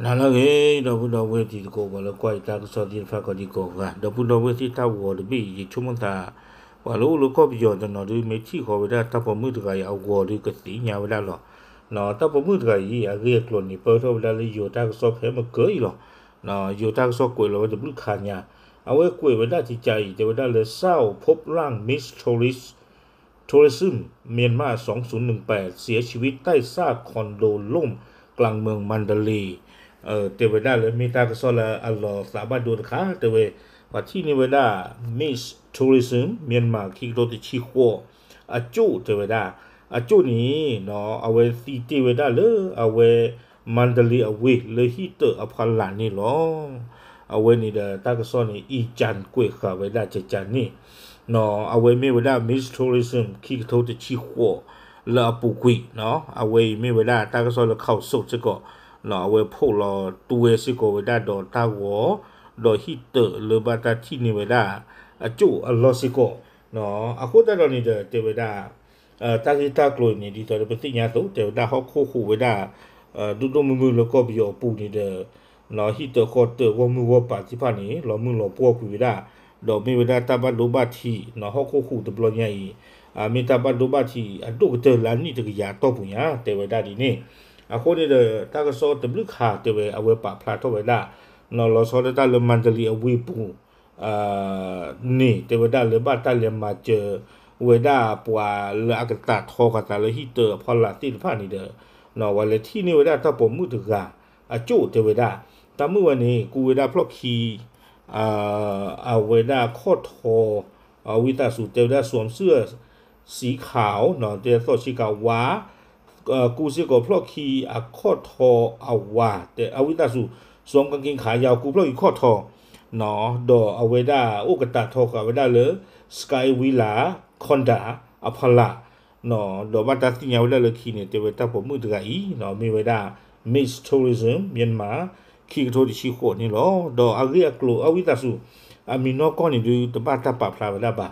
နၤလၢအဂ့ၤ ဒီပုၢ်ဒီဝဲၢ်တံၤသကိး ပှၤလၢကွၢ်ယတၢ်ကစီၣ်သ့ၣ်တဖၣ်ကိးဒံကိးဂၤ ဒီပုၢ်ဒီဝဲၢ်သ့ၣ်တၢ်ဂီၤတဘ့ၣ်အံၤ ယဆိကမိၣ်သး ပှၤလၢအိၣ်လၢကီၢ်ပယီၤတနီၤဒု မ့ၢ်ထံၣ်ဃီၤဝဲဒၣ်တၢ်ပိာ်မုၣ်တဂၤအံၤအဂီၤဒု ကသ့ၣ်ညါဝဲဒၣ်လီၤ. တၢ်ပိာ်မုၣ်တဂၤအံၤ အဂ့ၢ်အကျိၤန့ၣ် ပၢထီၣ်ဝဲဒၣ်လၢယိၤတၢ်ကစီၣ်ဖဲမုၢ်ကၢအံၤလီၤ. ယိၤတၢ်ကစီၣ်ကွဲးလီၤဝဲတဘျုးခါညါ အဝဲကွဲးဝဲဒၣ်ကကးအံၤ တဲဝဲဒၣ်လၢ เศร้าพบร่าง Miss Tourism Myanmar สองศูนย์หนึ่งแปด เสียชีวิตใต้ซากคอนโดล่มกลางเมืองมันดาเลย์ တဲဝဲဒၣ်လၢမ့ၢ်တၢ်ကစီၣ်လၢအလီၤသးဘၣ်ဒိတခါ တဲဝဲ ပှၤထံၣ်န့ၢ်ဝဲဒၣ် Miss Tourism Myanmar ခံကထိတဆံဃိး အကၠိၣ်တဲဝဲဒၣ် အကၠိၣ်န့ၣ် အဝဲသံတ့ၢ်ဝဲဒၣ်လၢအဝဲ မန္တလေးအဝ့ၢ်လၢဟံၣ်တၢးအဖီလာ်န့ၣ်လီၤ. အဝဲန့ၣ်ဒီးတၢ်ကစီၣ်န့ၣ် အံကၠၢၣ်ကွဲးဃာ်ဝဲဒၣ်ကကးန့ၣ် အဝဲမ့ၢ်ဝဲဒၣ် Miss Tourism ခံကထိတဆံဃိး လၢအပူၤကွံာ် အဝဲအံၤမ့ၢ်ဝဲဒၣ်တၢ်ကစီၣ်လၢ ข่าวสด စ့ၢ်ကီး အဝဲဖီၣ်လီၤတွဲစ့ၢ်ကီးဝဲဒၣ်ဒီးတၢ်ဂီၤ ဒီးဟံၣ်တၢးလၢဘၣ်တၢ်ထံၣ်န့ၢ်ဝဲဒၣ် အကၠိၣ်အလီၢ်စ့ၢ်ကီး အဃိသတးဒီးန့ၣ်ဒီးတဲဝဲဒၣ် တၢ်ဂ့ၢ်တၢ်ကျိၤအံၤန့ၣ် ဒ်သိးဒီးပသ့ၣ်ညါအသိး တဲဝဲဒၣ်ဟီၣ်ခိၣ်ဟူးဝဲဒၣ် ဒိၣ်ဒိၣ်မုၢ်မုၢ်လၢကီၢ်ပယီၤအပူၤန့ၣ်ဒီး ဟံၣ်တၢးဃီတၢးဂီၢ်မုၢ်ဂီၢ်ပၤသ့ၣ်တဖၣ်န့ၣ် လီၤမုၢ်လီၤပှီၢ်ကွံာ်ဝဲဒၣ် ဒီးမ့ၢ်ဝဲဒၣ်တၢ်ဘၣ်ဒိဘၣ်ထံး ဟီၣ်ခိၣ်ဟူးတဘျီညါအံၤ မ့ၢ်တၢ်ဘၣ်ဒိဘၣ်ထံးအဒိၣ်ကတၢၢ်လၢအနံၣ်တကယၤအတီၢ်ပူၤညါ တဲဝဲဒၣ်ဒ်န့ၣ် အဃိန့ၣ်ဒီး တၢ်ကစီၣ်တဘျုးခါတဲဝဲ အဝဲပာ်ဖျါထီၣ်ဝဲဒၣ် လီၤဆီဒၣ်တၢ်လၢမန္တလေးအဝ့ၢ်ပူၤ န့ၣ် တဲဝဲဒၣ်လၢဘၣ်တၢ်လဲၤမၤစၢၤဝဲဒၣ်ပှၤလၢအကတၢၢ်ထီဃာ်သးလၢဟံၣ်တၢးအဖီလာ်သ့ၣ်တဖၣ်န့ၣ်ဒီး ဝဲလဲၤထံၣ်န့ၢ်ဝဲဒၣ်တၢ်ပိာ်မုၣ်တဂၤ အကၠိၣ်တဲဝဲဒၣ် တၢ်မုၣ်ဝဲန့ၣ် ကူဝဲဒၣ်ဖျီၣ်ခံ အဝဲဒၣ်ခီၣ်ထီ အဝံသးစူၤ တဲဝဲဒၣ် สวมเสื้อสีขาว တဲသီၣ်ဆ့ကၤဝါ ကူစ့ၢ်ကီးဖျီၣ်ခံအခီၣ်ထီအဝၤ တဲအဝံသးစူၤ สวมกางเกงขายาว ကူဖျီၣ်ခံခီၣ်ထီ ဒီးအဝဲဒၣ်အိၣ်ကတၢၢ်ထီဃာ်ဝဲဒၣ်လၢ Sky Villa Conda အဖီလာ် ဒီးဘၣ်တၢ်သ့ၣ်ညါဝဲဒၣ်လၢခံန့ၣ် တဲဝဲတၢ်ပိာ်မုၣ်တဂၤအံၤ မ့ၢ်ဝဲဒၣ် Miss Tourism Myanmar ခံကထိတဆံဃိးန့ၣ်လီၤ. ဒီးအဂ့ၢ်အကျိၤအဝံသးစူၤ အမံၤနီၢ်ကီၢ်န့ၣ်ဒု တဘၣ်တၢ်ပာ်ဖျါဝဲဒၣ်ဘၣ်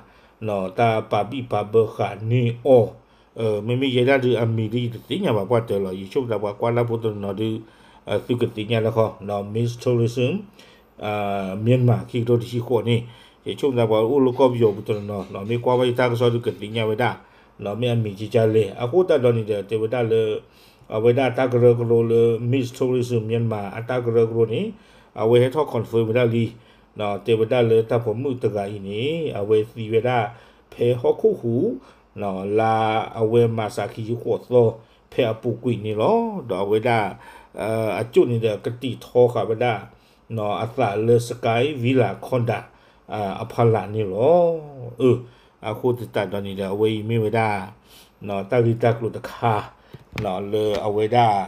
တၢ်ပာ်ဘံၣ်ပာ်ဘၢဃာ်န့ၢ်အီၤ မ့မ့ၢ်ယဲဒၣ်ဒုအမံၤဒု ယတသ့ၣ်ညါဘၣ်ပှၢ်တၢၢ်လီၤ. ယဆိကမိၣ်သးပှၤကွၢ်လၢ်ဖိတနီၤနီၤဒု သုကသ့ၣ်ညါလၢဃီ Miss Tourism Myanmar ခံကထိတဆံဃိးန့ၣ် ယဆိကမိၣ်သးပှၤအိၣ်လၢကီၢ်ပယီၤပူၤတနီၤနီၤ မ့ၢ်ကွၢ်ဘၣ်ယတၢ်ကစီၣ်ဒုကသ့ၣ်ညါဝဲဒၣ် မ့ၢ်အမံၤကကလဲၣ် အဃိသတးဒီးန့ၣ်ဒီး တဲဝဲဒၣ်လၢ အဝဲဒၣ်တၢ်ကရၢကရိလၢ Miss Tourism Myanmar အတၢ်ကရၢကရိန့ၣ် အဝဲဟဲထီၣ် confirm ဝဲဒၣ်လံ တဲဝဲဒၣ်လၢတၢ်ပိာ်မုၣ်တဂၤအံၤန့ၣ် အဝဲသံဝဲဒၣ် ဖဲဟီၣ်ခိၣ်ဟူး လါအဝဲမၤစးခံဆံဃိးသီ ဖဲအပူၤကွံာ်န့ၣ်လီၤ. ဒီးအဝဲဒၣ် အကၠိၣ်န့ၣ်ဒီးကတံာ်ထီဃာ်ဝဲဒၣ် အသးလၢ Sky Villa Conda အဖီလာ်န့ၣ်လီၤ. အဃိသတးဒီးန့ၣ်ဒီး အဝဲအံၤမ့ၢ်ဝဲဒၣ် တၢ်ဂ့ၢ်တၢ်ကျိၤတခါ လၢအဝဲဒၣ်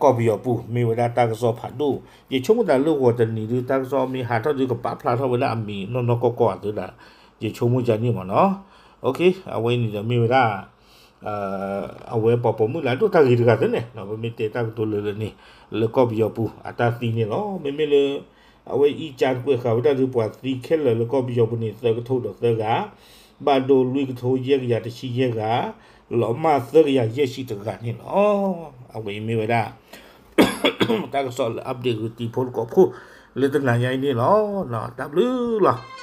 ကီၢ်ပယီၤပူၤ မ့ၢ်ဝဲဒၣ်တၢ်ကစီၣ်ဖးဒိၣ် ယဆိကမိၣ်သးလၢဂီၤတနံၤဒု တၢ်ကစီၣ်မ့ၢ်ဟးထီၣ်ဒု ကပာ်ဖျါထီၣ်ဝဲဒၣ်အမံၤနီၢ်နီၢ်ကီၢ်ကီၢ်အသိးဒၣ် ယဆိကမိၣ်ယၤန့ၣ်မ့ၢ်နီၤ အဝဲန့ၣ်ဒီးမ့ၢ်ဝဲဒၣ် အဝဲပှၤပိာ်မုၣ်လၢအဒိၣ်တၢ်ဂ့ၤတဂၤသ့န့ၣ် ပမ့ၢ်တဲတၢ်ကတိၤလၢာ်လၢာ်န့ၣ် လၢကီၢ်ပယီၤပူၤ အတၢ်သံန့ၣ်လီၤ. မ့မ့ၢ်လၢ အဝဲအံၤကၢ်ကွဲးဃာ်ဝဲဒၣ်ဒု ပှၤသံခဲလၢာ်လၢကီၢ်ပယီၤပူၤန့ၣ် သၢကထိဒီးသၢဂၤ ဘၣ်ဒိလွံၢ်ကထိယဲၢ်ကယၤတဆံယဲၢ်ဂၤ လီၤမၢ်သၢကယၤယဲၢ်ဆံတဂၤန့ၣ်လီၤ. အဝဲအံၤမ့ၢ်ဝဲဒၣ် တၢ်ကစီၣ်လၢ update ဂုာ်တံၤဖိတကိးဖိ လၢတနၤညါအံၤန့ၣ်လီၤ. တၢ်ဘျုးလီၤ.